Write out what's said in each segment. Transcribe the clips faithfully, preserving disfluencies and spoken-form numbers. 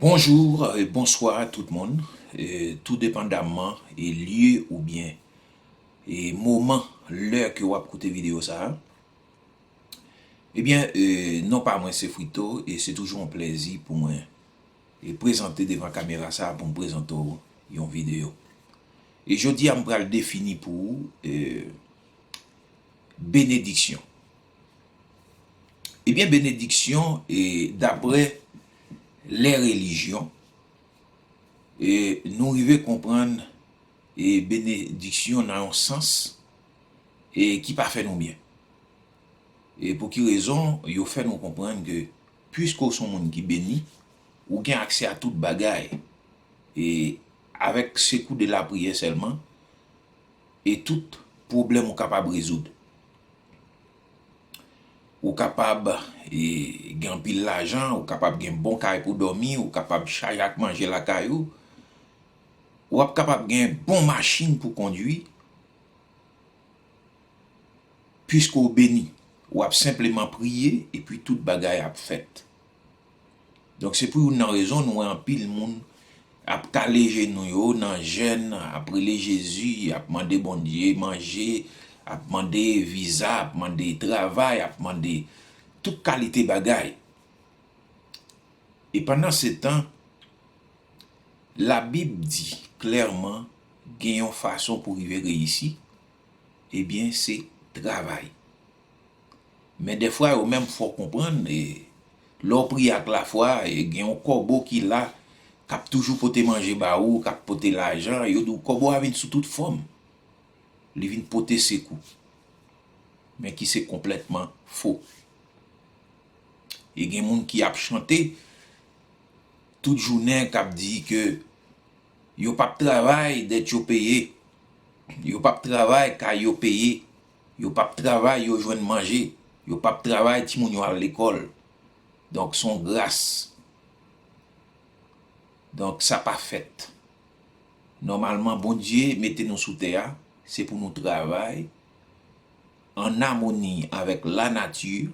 Bonjou e bonswa tout moun, e, tou depandamman e lye oubyen e moman, lè ke w ap koute videyo sa a. Ebyen, e, non pa mwen se Frito e se toujou yon plèzi pou mwen e prezante devan kamera sa a pou m prezante w yon videyo. E jodi a m pral defini pou ou e, benediksyon. Ebyen, benediksyon, e, daprè lè relijyon, e, nou rive konprann e, benediksyon nan yon sans e, ki pa fè nou byen. E pou ki rezon? Yo fè nou konprann ke piske w se yon moun ki beni, ou gen aksè a tout bagay. E avèk sekou de lapriyè sèlman, e tout pwoblèm ou kapab rezoud. Ou kapab e, gen anpil lajan, ou kapab gen bon kay pou dòmi, ou kapab chaje ak manje lakay ou, w ap kapab gen bon machin pou kondwi, piske w beni. W ap senpleman priye, epi tout bagay ap fèt. Donk, se pou youn nan rezon nou wè anpil moun ap kale jenou yo nan jèn, ap rele Jezi, ap mande Bondye manje, ap mande viza, ap mande travay, ap mande tout kalite bagay. E pandansetan, Labib di klèman gen yon fason pou rive reyisi, ebyen, se travay. Men dèfwa, yo menm fè w konprann, e, lè w priye ak lafwa, e, gen yon kòbo ki la, k ap toujou pote manje ba ou, k ap pote lajan, yo di w kòbo a vin sou tout fòm. Li vin pote sekou. Men ki se konplètman fo. E gen moun ki ap chante tout jounen, k ap di ke yo p ap travay, dèt yo peye. Yo p ap travay, kay yo peye. Yo p ap travay, yo jwenn manje. Yo p ap travay, timoun yo al lekòl. Donk, se yon gras. Donk, sa pa fèt. Nòmalman, Bondye mete nou sou tè a, se pou nou travay an amoni avèk lanati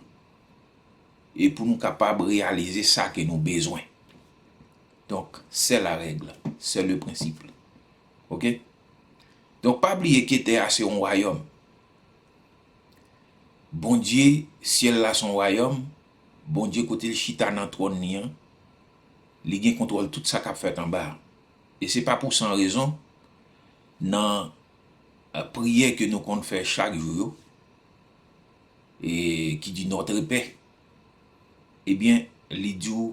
e pou nou kapab reyalize sa ke nou bezwen. Donk, c'est la règle, c'est le principe. Oke? Donk, pa bliye ke tè a se yon wayòm. Bondye, syèl la se yon wayòm. Bondye kote l chita nan twòn li an, li gen kontwòl tout sa k ap fèt anba a. E se pa pou san rezon, nan, eh, priyè ke nou konn fè chak jou yo, e ki di Notre Père, ebyen, li di w,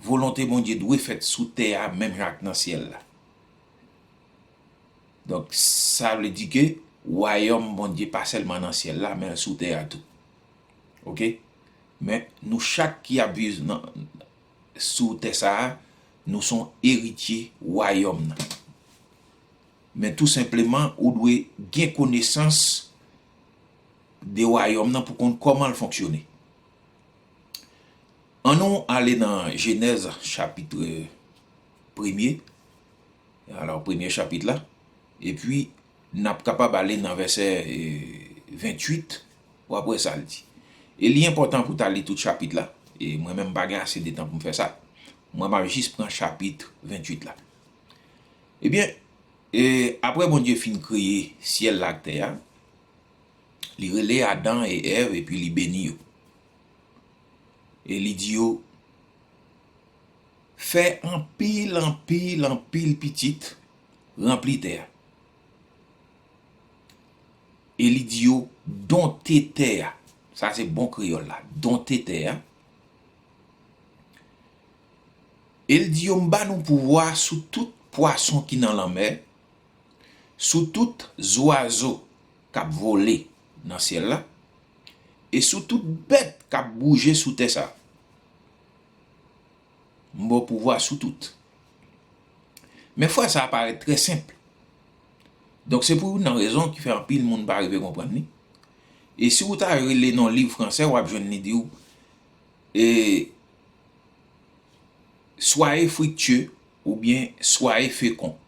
volonte Bondye dwe fèt sou tè a menm jan ak nan syèl la. Donk, sa vle di ke wayòm Bondye pa sèlman nan syèl la, men l sou tè a tou. Oke? Men nou chak ki ap viv nan, sou tè sa a, nou se yon eritye wayòm nan. Men tou senpleman, ou dwe gen konesans de wayòm nan pou konn kòman l fonksyone. Ann nou ale nan Jenèz chapit premye, alò, premye chapit la, epi n ap kapab ale nan vèsè, e, venntuit, w ap wè sa l di. E li enpòtan pou w ta li tout chapit la, e mwen menm m pa gen ase de tan pou m fè sa. Mwen, m ap jis pran chapit venntuit la. Ebyen, e, apre Bondye fin kreye syèl la ak tè a, li rele Adan e Èv epi li beni yo. E li di yo, fè anpil, anpil, anpil pitit, ranpli tè a. E li di yo, donte tè a. Sa se bon kreyòl la, donte tè a. E l di yo, m ba nou pouvwa sou tout pwason ki nan lanmè, sou tout zwazo k ap vole nan syèl la, e sou tout bèt k ap bouje sou tè sa a. M ba w pouvwa sou tout. Men frè sa a parèt trè senp. Donk, se pou youn nan rezon ki fè anpil moun pa rive konprann li. E si w ta rele nan liv fransè, w ap jwenn li di w, e, soyez fructueux oubyen soyez féconds.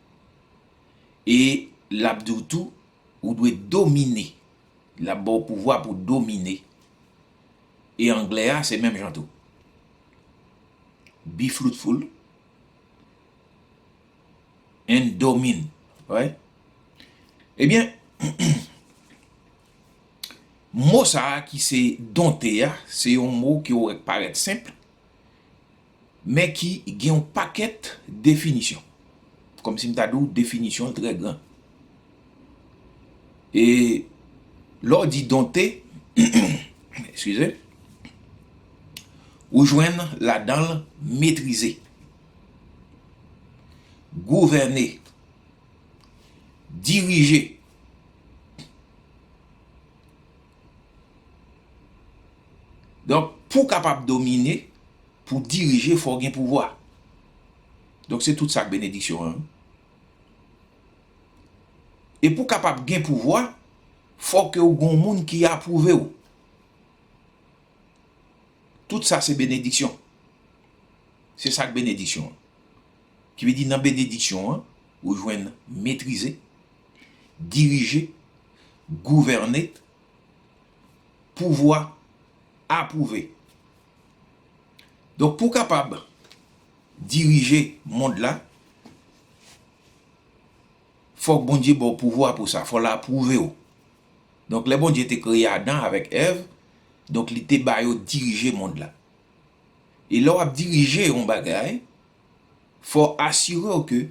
E l ap di w tou, ou dwe domine. L ap ba w pouvwa pou domine. E anglè a, se menm jan tou. Be fruitful and domin, right? Ebyen, mo sa a ki se donte a, se yon mo ki w wè k parèt senp, men ki gen yon pakèt definisyon. Kòmsi m ta di w definisyon l trè gran. E lè w di donte, eskize, ou jwenn ladan l metrize, gouvène, dirije. Donk, pou w kapab domine, pou w dirije, fò w gen pouvwa. Donk, se tout sa k benediksyon an. E pou w kapab gen pouvwa, fò ke w gen yon moun ki apwouve w. Tout sa se benediksyon. Se sa k benediksyon an. Ki vle di nan benediksyon an, ou jwenn metrize, dirije, gouvène, pouvwa, apwouve. Donk, pou w kapab dirije mond la, fòk Bondye ba w pouvwa pou sa, fò l apwouve w. Donk, lè Bondye te kreye Adan avèk Èv, donk, li te ba yo dirije mond la. E lè w ap dirije yon bagay, fò w asire w ke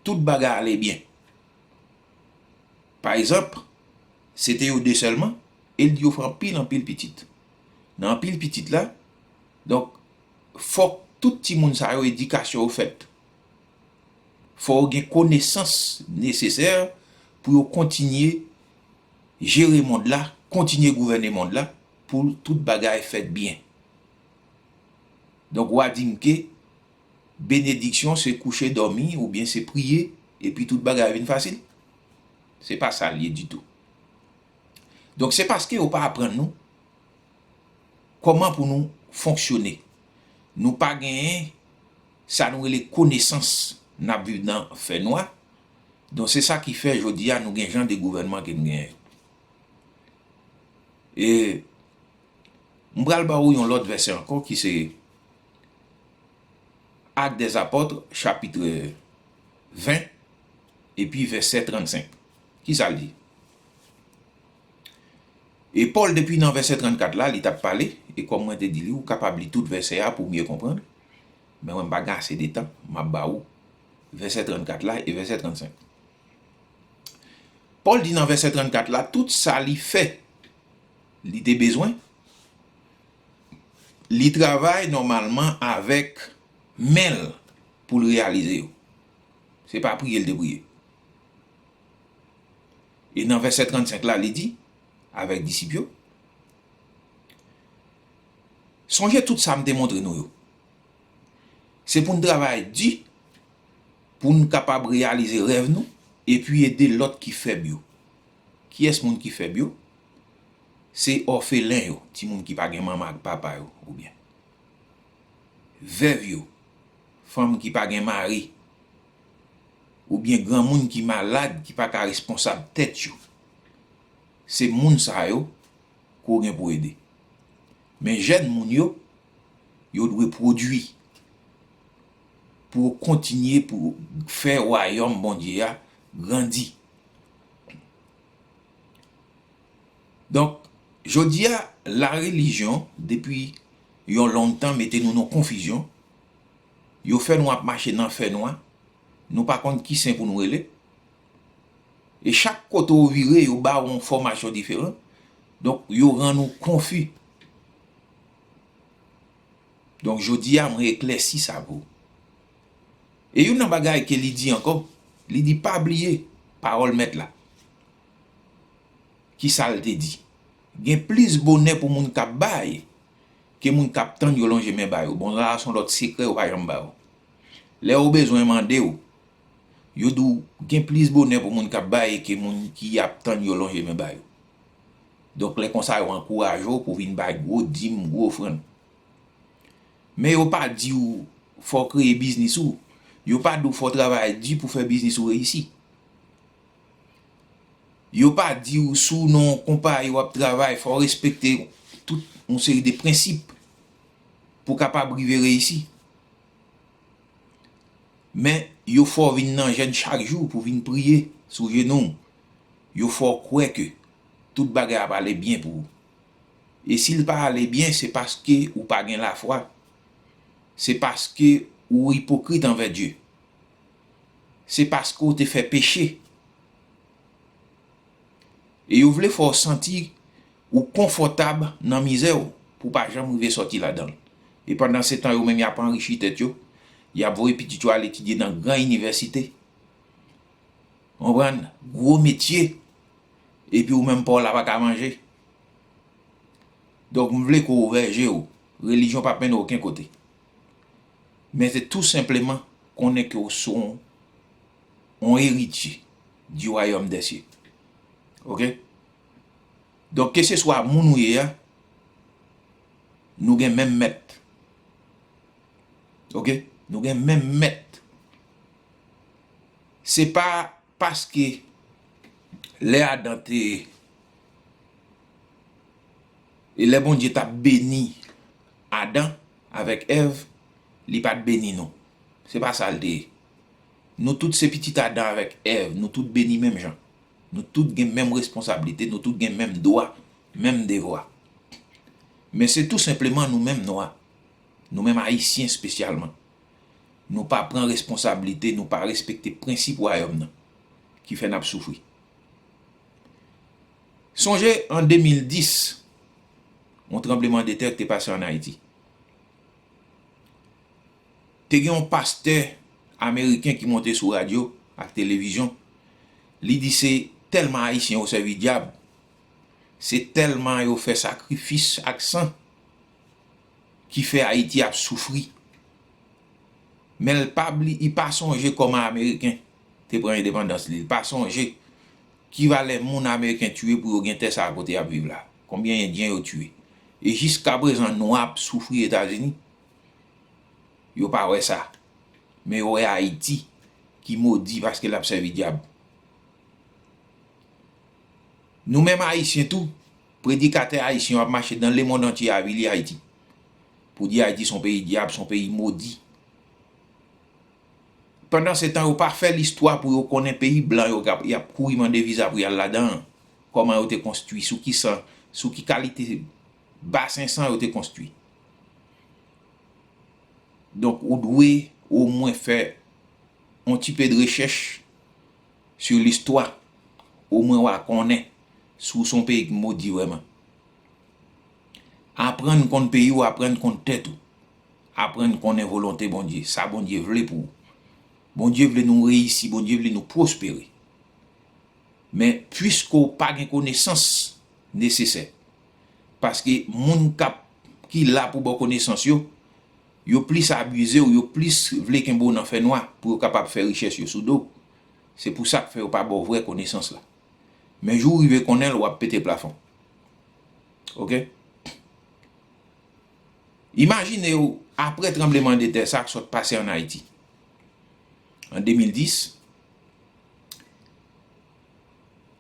tout bagay ale byen. Pa egzanp, se te yo de sèlman, e l di yo fè anpil, anpil pitit. Nan anpil pitit la, donk, fòk tout timoun sa yo, edikasyon yo fèt. Fò yo gen konesans nesesè pou yo kontinye jere mond la, kontinye gouvène mond la, pou tout bagay fèt byen. Donk, w a di m ke benediksyon se kouche dòmi oubyen se priye, epi tout bagay vin fasil? Se pa sa l ye ditou. Donk, se paske yo pa aprann nou kòman pou nou fonksyone. Nou pa genyen sa nou rele konesans, n ap viv nan fènwa. Donk, se sa ki fè jodi a nou gen jan de gouvènman ke nou genyen yo. E m pral ba ou yon lòt vèsè ankò ki se Actes des Apôtres, chapit ven, epi vèsè trannsenk. Ki sa l di? E Pòl, depi nan vèsè trannkat la, li t ap pale, e kòm mwen te di li, ou kapab li tout vèsè a pou w byen konprann, men mwen m pa gen ase de tan, m ap ba ou vèsè trannkat la e vèsè trannsenk. Pòl di nan vèsè trannkat la, tout sa li fè, li te bezwen, li travay nòmalman avèk men l pou l reyalize yo. Se pa priye l te priye. E nan vèsè trannsenk la, li di avèk disip yo, sonje tout sa m te montre nou yo. Se pou n travay di, pou n kapab reyalize rèv nou, epi ede lòt ki fèb yo. Kiyès moun ki fèb yo? Se òfelen yo, timoun ki pa gen manman ak papa yo, oubyen vèv yo, fanm ki pa gen mari, oubyen granmoun ki malad, ki pa ka responsab tèt yo. Se moun sa yo ke w gen pou w ede. Men jèn moun yo, yo dwe pwodui pou yo kontinye pou fè wayòm Bondye a grandi. Donk, jodi a, larelijyon, depi yon long tan, mete nou nan konfizyon. Yo fè nou ap mache nan fènwa. Nou pa konn ki sen pou nou rele. E chak kote w vire, yo ba w yon enfòmasyon diferan. Donk, yo rann ou konfi. Donk, jodi a, mwen eklèsi sa pou ou. E youn nan bagay ke li di ankò, li di, pa bliye pawòl Mèt la. Ki sa l te di? Gen plis bonè pou moun k ap bay ke moun k ap tann yo lonje men ba yo. Bon, la a se yon lòt sekrè yo pa janm ba yo. Lè yo bezwen mande w, yo di w gen plis bonè pou moun k ap bay ke moun ki ap tann yo lonje men ba yo. Donk, lè konsa, yo ankouraje w pou w vin bay gwo dim, gwo ofrann. Men yo pa di w fò w kreye biznis ou. Yo pa di w fò w travay di pou fè biznis ou reyisi. Yo pa di w si w nan yon konpayi w ap travay, fò w respekte tout yon seri de prensip pou w kapab rive reyisi. Men yo fè w vin nan jèn chak jou pou vin priye sou jenou w. Yo fè w kwè ke tout bagay ap ale byen pou ou. E si l pa ale byen, se paske ou pa gen lafwa. Se paske ou ipokrit anvè Dye. Se paske ou te fè peche. E yo vle fè w santi ou konfòtab nan mizè w pou w pa janm rive sòti ladan l. E pandan se tan, yo menm y ap anrichi tèt yo, y ap voye pitit yo al etidye nan gran inivèsite. Konprann? Gwo metye. Epi ou menm pa w la pa ka manje. Donk, m vle ke w ouvè je w. Relijyon p ap mennen w okenn kote. Men se tou senpleman konnen ke w se yon, yon eritye du royaume des cieux. Oke? Donk, keseswa moun ou ye a, nou gen menm mèt. Oke? Nou gen menm mèt. Se pa paske lè Adan te, e lè Bondye t ap beni Adan avèk Èv, li pa t beni nou. Se pa sa l te ye. Nou tout se pitit Adan avèk Èv, nou tout beni menm jan. Nou tout gen menm responsablite, nou tout gen menm dwa, menm devwa. Men se tou senpleman nou menm nwa, nou menm Ayisyen espesyalman, nou pa pran responsablite, nou pa respekte prensip wayòm nan, ki fè n ap soufri. Sonje an de mil dis, yon tranblemanndetè ki te pase ann Ayiti. Te gen yon pastè ameriken ki monte sou radyo ak televizyon, li di se tèlman Ayisyen yo sèvi dyab, se tèlman yo fè sakrifis ak san ki fè Ayiti ap soufri. Men l pa bli, li pa sonje kòman Ameriken te pran endepandans li. Li pa sonje ki valè moun Ameriken tiye pou yo gen tè sa a kote y ap viv la. Konbyen Endyen yo tiye. E jiskaprezan, nwa ap soufri Etazini. Yo pa wè sa. Men yo wè Ayiti ki modi paske l ap sèvi dyab. Nou menm Ayisyen tou, predikatè ayisyen yo ap mache dans le monde entier avili Ayiti. Pou di Ayiti se yon peyi dyab, se yon peyi modi. Pandan se tan, yo pa fè listwa pou yo konnen peyi blan yo k ap, y ap kouri mande viza pou y al ladan an. Kòman yo te konstwi, sou ki san, sou ki kalite basen san yo te konstwi. Donk, ou dwe omwen fè yon ti pe de rechèch sur listwa. Omwen w a konnen si w se yon peyi ki modi vrèman. Aprann konn peyi w, aprann konn tèt ou. Aprann konnen volonte Bondye, sa Bondye vle pou ou. Bondye vle nou reyisi, Bondye vle nou pwospere. Men, piske w pa gen konesans nesesè, paske moun k ap, ki la pou ba w konesans yo, yo plis abize w, yo plis vle kenbe w nan fènwa pou yo kapab fè richès yo sou do w. Se pou sa k fè yo pa ba w vrè konesans la. Men jou w rive konnen l, w ap pete plafon. Oke? Imajine w, apre tranblemanndetè sa k sot pase ann Ayiti, an de mil dis,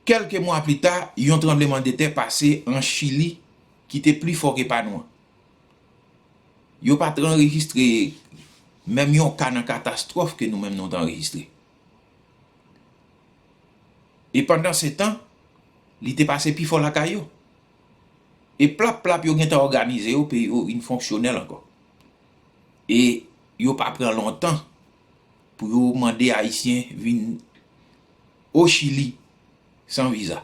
kèlke mwa pli ta, yon tranblemanndetè pase an Chili ki te pli fò ke pa nou an. Yo pa t anrejistre menm yon ka nan katastwòf ke nou menm nou t anrejistre. E pandan se tan, li te pase pi fò lakay yo. E plap plap yo gentan òganize yo, peyi yo vin fonksyonèl ankò. E yo pa pran lontan pou yo mande Ayisyen vin o Chili san viza.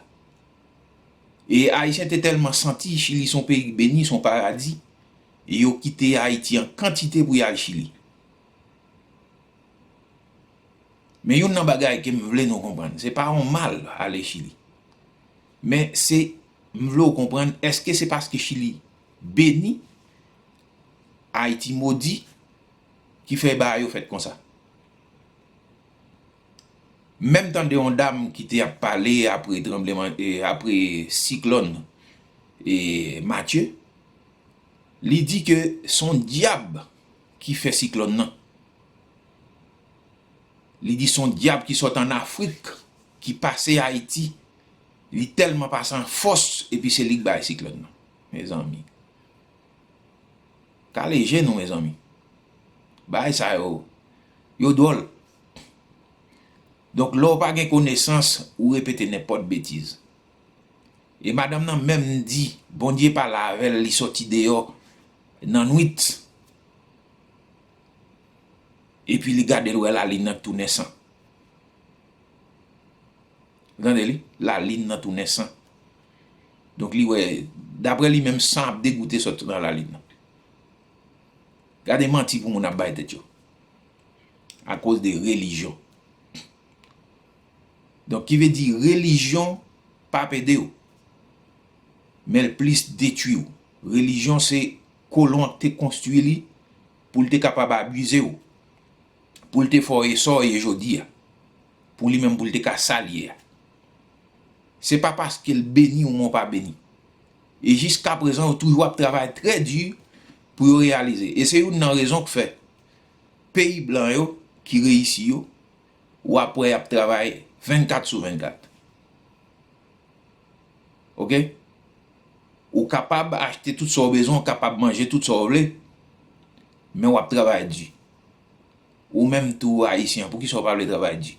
E Ayisyen te tèlman santi Chili se yon peyi k beni, se yon paradi, e yo kite Ayiti an kantite pou y al Chili. Men youn nan bagay ke m vle nou konprann, se pa yon mal ale Chili. Men se, m vle w konprann, èske se paske Chili beni, Ayiti modi, ki fè bagay yo fèt konsa? Menm tande yon dam ki te ap pale apre tranbleman, e, apre siklòn, e, Matye, li di ke se yon dyab ki fè siklòn nan. Li di se yon dyab ki sot ann Afrik, ki pase Ayiti. Li tèlman pase an fòs, epi se li k bay siklòn nan. Mezanmi. Kale je nou, mezanmi. Bagay sa yo, yo dwòl. Donk, lè w pa gen konesans, ou repete nenpòt betiz. E madanm nan menm di, Bondye pale avè l, li sòti deyò nan nwit. Epi li gade l, wè lalin nan tounen san. Ou tande li? Lalin nan tounen san. Donk li wè, daprè li menm, san ap degoute sot nan lalin nan. Gade manti pou moun ap bay tèt yo. Akoz de relijyon. Donk, ki vle di relijyon p ap ede w, men l plis detwi w. Relijyon se kolon an k te konstwi li pou l te kapab abize w, pou l te fè w ye sa w ye jodi a, pou li menm pou l te ka sa l ye a. Se pa paske l beni w men w pa beni. E jiskaprezan, yo toujou ap travay trè di pou yo reyalize. E se youn nan rezon k fè peyi blan yo ki reyisi yo, w ap wè y ap travay vennkat sou vennkat. Oke? Ou kapab achte tout sa w bezwen, ou kapab manje tout sa w vle, men w ap travay di. Ou menm tou, Ayisyen, poukisa w pa vle travay di?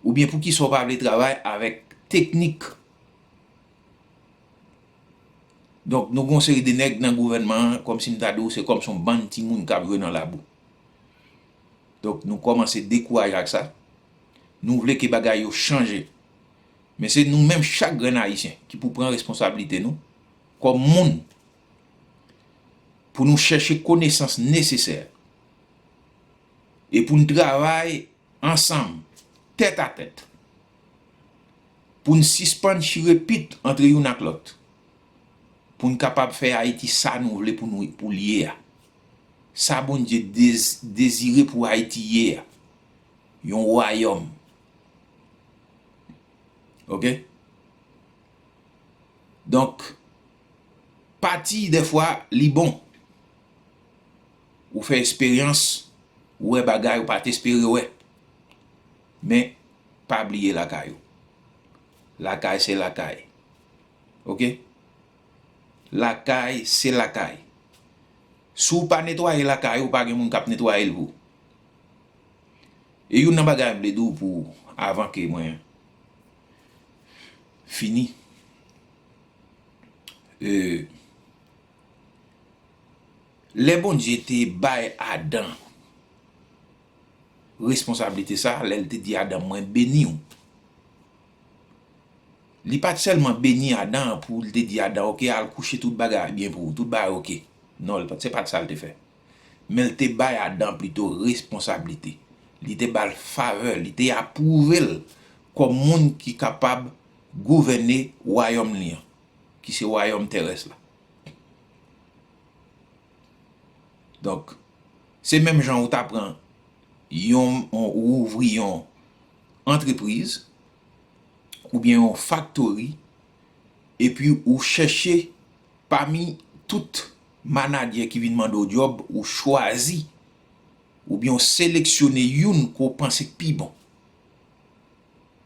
Oubyen poukisa w pa vle travay avèk teknik? Donk, nou gen yon seri de nèg nan gouvènman an, kòmsi m ta di w, se kòmsi yon bann timoun k ap jwe nan labou. Donk, nou kòmanse dekouraje ak sa. Nou vle ke bagay yo chanje. Men se nou menm, chak grenn Ayisyen, ki pou pran responsablite nou kòm moun, pou nou chèche konesans nesesè e pou n travay ansanm, tèt a tèt, pou n sispann chire pit antre youn ak lòt, pou n kapab fè Ayiti sa nou vle pou nou, pou l ye a. Sa Bondye dez-, dezire pou Ayiti ye a. Yon wayòm. Oke? Donk, pati, dèfwa, li bon. Ou fè esperyans, ou wè bagay ou pa t espere wè. Men, pa bliye lakay ou. Lakay se lakay. Oke? Lakay se lakay. Si w pa netwaye lakay ou, pa gen moun k ap netwaye l pou ou. E youn nan bagay m vle di w pou, avan ke mwen fini, e, lè Bondye te bay Adan responsablite sa, lè l te di Adan, "Mwen beni w," li pa t sèlman beni Adan pou l te di Adan, "Oke, al kouche, tout bagay byen pou ou, tout bagay oke." Non, li pa t, se pa t sa l te fè. Men l te bay Adan plito responsablite. Li te ba l favè, li te apwouve l kòm moun ki kapab gouvène wayòm li an, ki se wayòm terès la. Donk, se menm jan ou ta pran yon, yon, ou ouvri yon antrepriz, oubyen yon faktori, epi ou chèche pami tout manadjè ki vin mande w djòb, ou chwazi, oubyen ou seleksyone youn ke w panse k pi bon,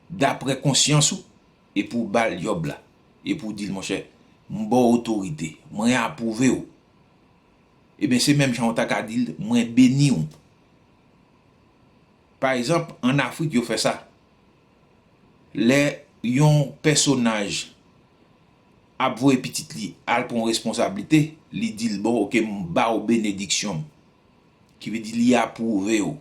daprè konsyans ou, epi w ba l djòb la, epi w di l, "Monchè, m ba w otorite, mwen apwouve w." Ebyen, se menm jan w ta ka di l, "Mwen beni w." Pa egzanp, ann Afrik, yo fè sa. Lè yon pèsonaj ap voye pitit li al pran yon responsablite, li di l, "Bon, oke, m ba w benediksyon m." Ki vle di li apwouve w.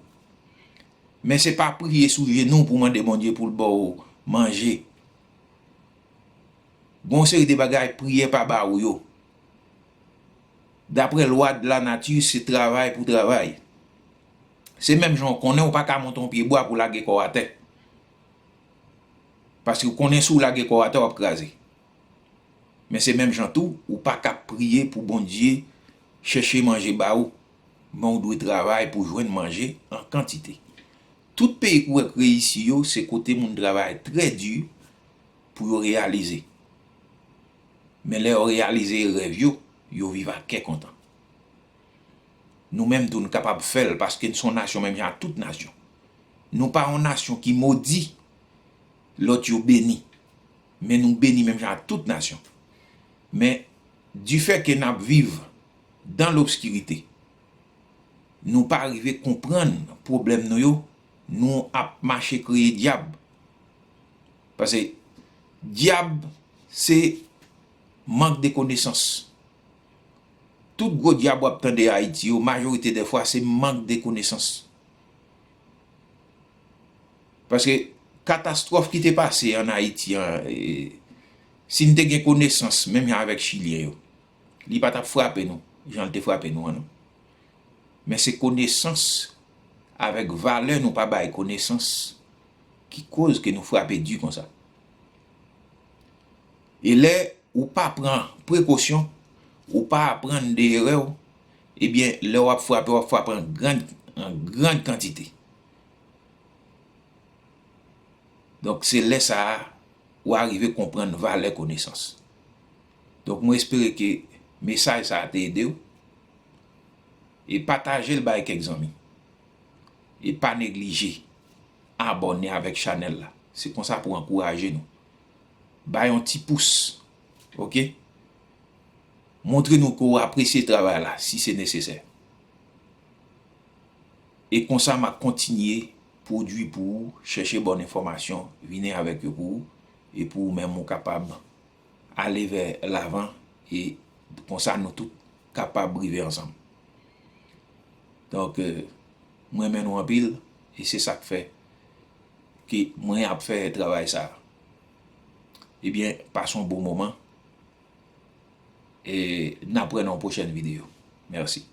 Men se pa priye sou jenou w pou w mande Bondye pou l ba w manje. Gon seri de bagay priyè pa ba ou yo. Daprè lwa de la nati, se travay pou travay. Se menm jan w konnen w pa ka monte yon pye bwa pou lage kò w atè. Paske w konnen si w lage kò w atè, w ap kraze. Men se menm jan tou, ou pa ka priye pou Bondye chèche manje ba ou, men w dwe travay pou jwenn manje an kantite. Tout peyi k ou wè k reyisi yo, se kote moun travay trè di pou yo reyalize. Men lè yo reyalize rèv yo, yo viv ak kè kontan. Nou menm tou, n kapab fè l, paske n se yon nasyon menm jan ak tout nasyon. Nou pa yon nasyon ki modi, lòt yo beni. Men nou beni menm jan ak tout nasyon. Men, difè ke n ap viv dan lobskirite, nou pa rive konprann pwoblèm nou yo, Nou ap mache kreye dyab. Paske dyab se mank de konesans. Tout gwo dyab w ap tande Ayiti yo, majorite dè fwa, se mank de konesans. Paske katastwòf ki te pase ann Ayiti an, e, si n te gen konesans, menm jan avèk Chilyen yo, li pa t ap frape nou, jan l te frape nou an, non. Men se konesans avèk valè nou pa bay konesans ki koz ke nou frape di konsa. E lè ou pa pran prekosyon, ou pa aprann de erè w, ebyen, lè w ap frape, w ap frape an gran, an gran kantite. Donk, se lè sa a, ou arive konprann valè konesans. Donk, mwen espere ke mesaj sa a te ede w. E pataje l bay kèk zanmi. E pa neglije abòne avèk chanèl la. Se konsa pou ankouraje nou. Bay yon ti pous. Oke? Montre nou ke w apresye travay la, si se nesesè. E konsa, m ap kontinye pwodui pou ou, chèche bòn enfòmasyon, vini avèk yo pou ou, e pou ou menm ou kapab ale vè lavan, e konsa nou tout kapab rive ansanm. Donk, e, m renmen nou anpil, e se sa k fè ke mwen ap fè travay sa a. Ebyen, pase yon bon moman, e n ap wè nan yon pwochèn videyo. Mèsi.